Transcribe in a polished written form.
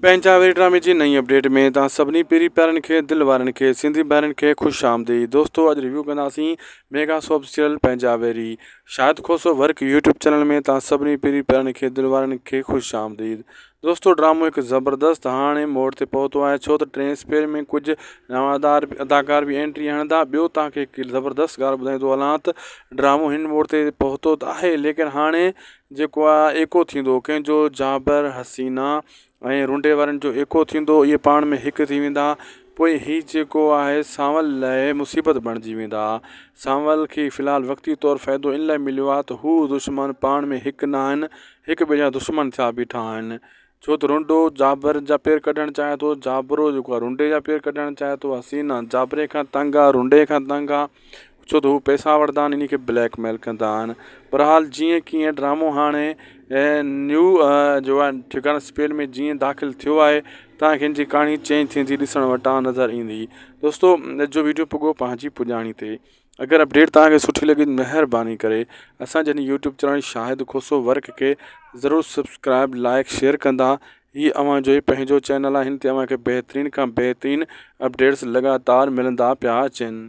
پنهنجا ويري ڊرامي جي نئين اپڊيٽ ۾ توهان سڀني پيري پيارن کي دل وارن کي سنڌي ڀائرن کي خوش آمديد دوستو اڄ ريويو ڪنداسين ميگا سوپ سيريل پنهنجا ويري Shahid Khoso work YouTube channel ۾ توهان سڀني پيري پيارن کي دل وارن کي خوش آمديد دوستو ڊرامو هڪ زبردست هاڻي موڙ تي پهتو آهي ڇو ته ٽئين اسپيل ۾ ڪجهه نوان ادار اداڪار به انٽري هڻندا ٻيو توهان کي هڪ زبردست ڳالهه ٻڌائيندو هلان ته ڊرامو هن موڙ تي پهتو ته آهي ليڪن هاڻي جيڪو آ ايڪو ٿيندو ڪنهن جو جابر حسينا ۽ رنڊي وارن جو ايڪو ٿيندو اهي پاڻ ۾ هڪ ٿي ويندا پوء هي جيڪو آهي سانول لاء مصيبت بڻجي ويندا سانول کي في الحال وقتي طور فائدو ان لاء مليو آ ته هو دشمن پاڻ ۾ هڪ نه آهن هڪ ٻئي جا دشمن ٿيا بيٺا آهن ڇو ته رنڊو جابر جا پير ڪڍڻ چاهي ٿو، جابرو جيڪو آهي رنڊي جا پير ڪڍڻ چاهي ٿو، حسينه جابري کان تنگ آهي، رنڊي کان تنگ آهي، ڇو ته هو پئسا وٺندا آهن انهي کي بليڪ ميل ڪندا آهن. بهرحال جيئن ڪيئن ڊرامو هاڻي نيو جو آهي ٺڪاڻا اسپيل ۾ جيئن داخل ٿيو آهي توهان کي ان جي ڪهاڻي چينج ٿيندي ڏسڻ وٽان نظر ايندي. دوستو اڄ جو ويڊيو پڳو پنهنجي پڄاڻي تي. اگر اپڊيٽ توهان کي سٺي لڳي مهرباني ڪري اسان جي هن YouTube channel Shahid Khoso work کي ضرور سبسڪرائب لائڪ شيئر ڪندا هي اوهان جو ئي پنهنجو چينل آهي هن تي اوهان کي بهترين کان بهترين اپڊيٽس لڳاتار ملندا پيا اچن.